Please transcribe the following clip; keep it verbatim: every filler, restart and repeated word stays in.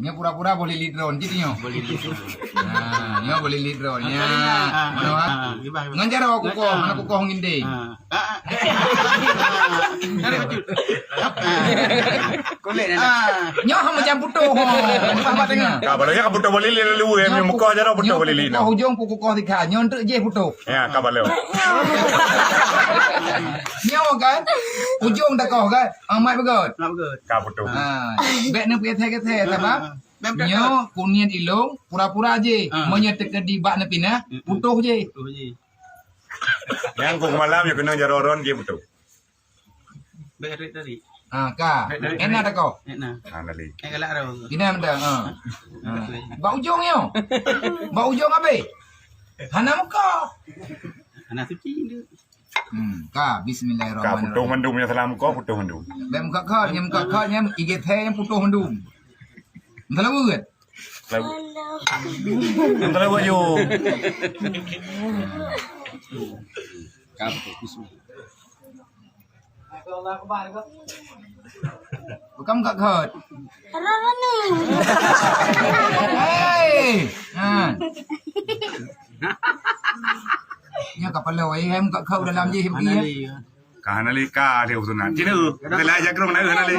Nyoe pura-pura boh lilit droen, cit nyoe. Boh lilit droen. Ha, nyoe boh lilit droen. Ya. Mana, ha? Ngon jaroe kukoh, mana kukoh ngon indeng. Ha. Ah, ah. Ada bacut. Ah. Kulit ada. Ah. Nyoe hana macam putôh, ho. Nampak, nampak tengok. Ka, baru nyoe ka putôh boh lilit lalu, eh, nyoe muka aja dah putôh boh lilit. Kukoh ujong, kukoh tiga. Nyoe enteuk jih putôh. Ya, ka balo. Nyoe kan? Ujong dah koh kan? Amat begot. Amat begot. Ka putôh. Ha. Bèk na peugeser-geser, sabab nyoe kuniet ilong, pura-pura jih. Ha. Meunyoe teukeudi bak na pinah, putôh jih. Putôh jih. Nyang keu malam, ya, kena jaroe droen jih putôh. Bèk tarik-tarik. Ha, ka. Bèk tarik-tarik. Enak dah kau. Enak. Ha, lali. Eh, galak dah. Ina meuda, ha. Ha. Bak ujong nyoe. Bak ujong habéh. Hana muka. Hana suci tu. Hmm, ka, bismillahirrahmanirrahim. Ka, putôh mandum nyang salah muka, putôh mandum. Bèk muka khat, nyang muka khat, nyang igit hai, nyang putôh mandum. Entah lawa kan? Lawa. Entah lawa je. Ka, bismillah. Bukan muka khat. Rara ni. Hei! Ha. Nyoe kapala wai, hai muka khat dalam jih, pergi, ya. Ka hana lé ka dia usunan. Cina, kita lah jakrong na hana lé.